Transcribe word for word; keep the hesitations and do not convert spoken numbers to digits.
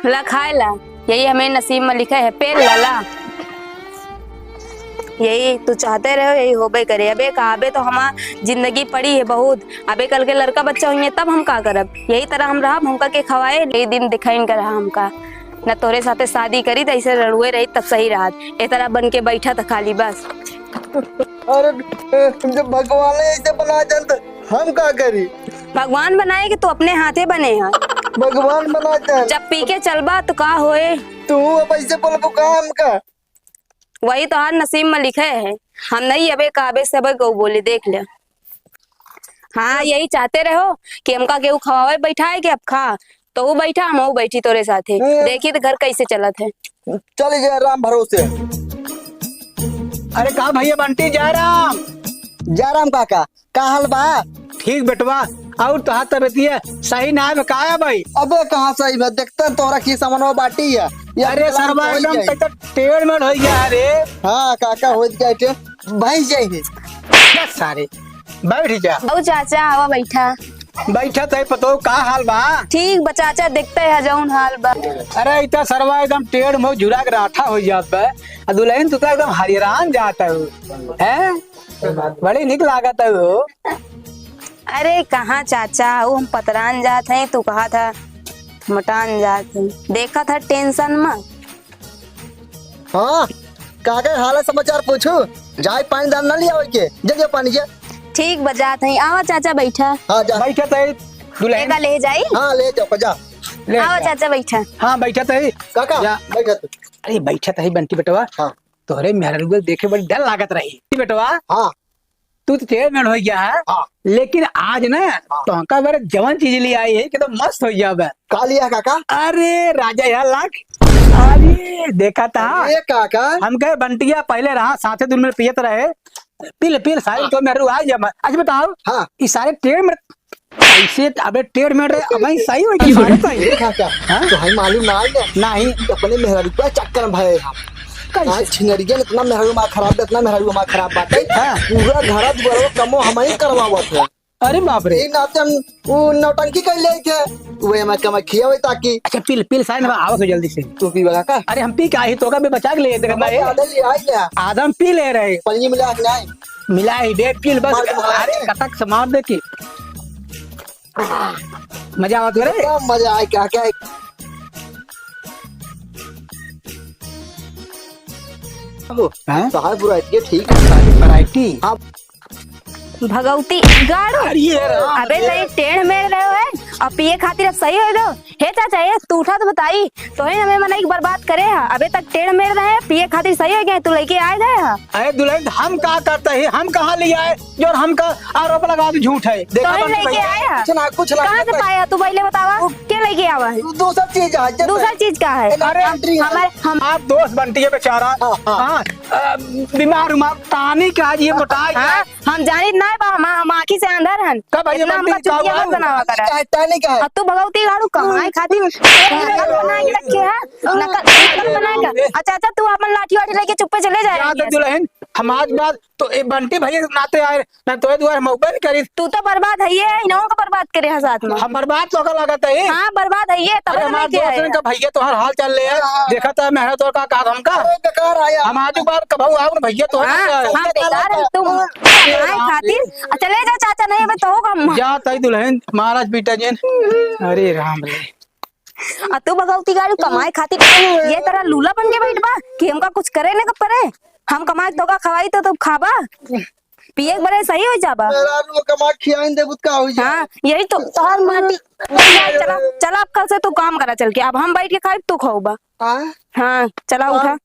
ला खाए ला, यही हमें नसीब में लिखे है, पेल ला, ला। यही तू चाहते रहो, यही होबे करे। अबे का, अबे तो हमार जिंदगी पड़ी है बहुत। अबे कल के लड़का बच्चा होइहैं, तब हम का करब? यही तरह हम रहब, हमका के खवाए? यही दिन दिखाइन कर रहा हमका। न तोरे साथे शादी करी, त ऐसे रड़ुए रही, तब सही रहत। ए तरह बन के बैठा त खाली बस। अरे, जब भगवान ऐसे बना देन, त हम का करी? भगवान बनाए कि तू अपने हाथे बने है। भगवान बना देन। जब पी के चलबा, तो का होए? तू अब ऐसे बोलबू का हमका? वही तोहार नसीब में लिखे है। हम नहीं अबे का, अबे से अबे को बोली, देख ले। हाँ, यही चाहते रहो कि हमका केहू खवावे बैठाए कि अब खा, तो वो बैठा, हम वो बैठी तोरे साथे। हम्म। देखी तो घर कैसे चलत है। चल जय राम भरोसे। अरे का भैया बंटी, जय राम। जय राम काका, का हाल बा? ठीक बेटवा, और तोहार तबियतिया सही ना है का भाई? अबे कहाँ सही बा, देखते हैं तोहरा की समनवा बाटी है। ये अरे विकलांग सरवा, हो एकदम जाए। तक टेढ़ मेढ़ हो गया रे। हाँ काका, हो गया टेढ़, भाई जाए है। बस सारे, बैठ जा। ओ चाचा, आवा बैठा। बैठा तई पतो, का हाल बा? ठीक बा चाचा, देखते हैं जौन हाल बा। अरे इतना सरवा एकदम टेढ़ मुँह झुरा के राठा हो जात बा। आ दुल्हन तू तो एकदम हरिरान जात हो, हैं? बड़ी निक लागत है वो। अरे कहाँ चाचा, वो हम पतरान जात हैं, तू कहा था मोटान जात है, देखा था टेंशन में। हाँ, का के हाल समाचार पूछू? जाए पानी दान ना लिया होई के, जल्दी पानी के। ठीक बा जात हैं, आवा चाचा बैठा। हाँ जा। बैठा तई दुल्हन। एका ले जाई? हाँ ले जाओ, जा। ले आवा जा। चाचा बैठा। हाँ बैठा तई। काका, जा। बैठा तू। अरे बैठा तई बंटी बेटवा। हाँ। तोहरे मेहरारू देखे बड़ी डर लागत रही बेटवा। हाँ। तू तो टेढ़ मेढ़ हो गया है, हाँ। लेकिन आज ना हाँ। तोहका बारे जवन चीज ले आई है कि तो मस्त हो जाबे। का लिया काका? अरे राजा यार लाख। अरे देखा था। अरे काका। हम कहे बंटिया पहले रहा साथे दूर में पियत रहे। पी ले, पी ले, सारे हाँ। तो मेहरारू आ जा। अच्छा बताओ। हाँ। ई सारे टेढ़ मेढ़ ऐसे अबे टेढ़ मेढ़ रहे, अबे सही हो कि सारे सही? देखा का? हाँ? तो हमें मालूम ना है ना। नहीं। अपने मेहरारू का चक्कर में भरे हम। कैसे? आज छिनरिया ने इतना मेहरारू हमार खराब, इतना मेहरारू हमार खराब बाटे। हाँ। पूरा घरा दुआरवा कमो हम ही करवावत है। अरे बाप रे। एक नाते हम वो नौटंकी कर ले थे, वो हमारे कमा खिया हुए ताकि। अच्छा, पी ले, पी ले, सारे में आवत हो जल्दी से। तू पीवा का? अरे हम पी के आई, तो का भी बचा के ले, देखा हम भाई। आधा ले आई क्या? आधा हम पी ले रहे। पनिया मिला के नहीं? मिला ही दे, पी ले बस। मार के मार। अरे कटक से मार दे के। मजा आवत हो रे? क्या मजा आए, क्या, क्या? अब हाँ? तोहार variety ठीक है। Variety? हाँ। भगौती गाड़ू। अरे ये राम अबे रे। तई टेढ़ मेढ़ रहो है, अब पिए खातिर अब सही हो गयो। हे चाचा, ये तू उठा तो बताई, तोहे हमें मनई के बर्बाद करे हा। अबे तक टेढ़ मेढ़ रहे, पिए खातिर सही हो गया, तू लइके आए गए हा। अरे दुल्हन, हम का करते हैं, हम कहाँ ले आए? जो हमका आरोप लगा दो, झूठ है। देखा तोहे बंटी लइके भैया, आए हा? कुछ ना, कुछ ना कहाँ से करते हैं। पाया तू पहले बतावा? के लइके आवा है? दूसर चीज है, जब दूसर चीज का है? अरे हम, entry है। हमारे, हम आप दोस्त बंटी है बेचारा। हाँ, हाँ। हाँ, अ, बीमार उमार, तानी का आज ये मोटा हाँ, गया। हम जानित नाय बा, हम, हम आँखी से अंधर हन। का भैया इतना हमका बंटी का चुतिया हुआ? मत बनावा करा। का है, तानी का है? अब तू भगौती गाड़ू कमाए खातिर नकल बना के रखे है, नकल, नकल बना के। अच्छा, अच्छा, तू अपन लाठी वाठी लेके चुप्पे चले जा जा यहाँ तो से। दुल्हन, हम आज बाद तो ए बंटी भैया के नाते आए, ना तोहे दुआर हम अउबे न करी। तू तो बर्बाद है ये, इन्हों का बर्बाद करे है साथ में। हम बर्बाद तो का लागत है? हाँ, बर्बाद है ये, तब अरे तो हमार लेके आए दोस्त हैं। का भैया तोहार हाल चाल ले है, हाँ। देखा था मेहनत और का, का हमका। अरे बेकार आया। हम आज बार कबहू आओ ना भैया तोहार हाँ, का। हम बेकार है, तुम हाँ। आए खातिर। आ, चले जा चाचा, नहीं अबे तो होगा हम। जा ताई दुल्हन, महाराज पीटा जिन। अरे राम रे। आ तू भगौती गाड़ी कमाए खातिर ये तरह लूला बन के बैठ बा कि हमका कुछ करे ना पड़े। हम कमाए तो का खवाई तो तुम खाबा। पिए के बरे सही हो जाबा। मेहरारू कमा खियाइन देबू त का हो जाए? हाँ, यही तो तोहर माटी। चला, चला, अब कल से तू काम करा चल के। अब हम बैठ के खाइब, तू खाओबा। हाँ? हाँ, चला हाँ। उठा।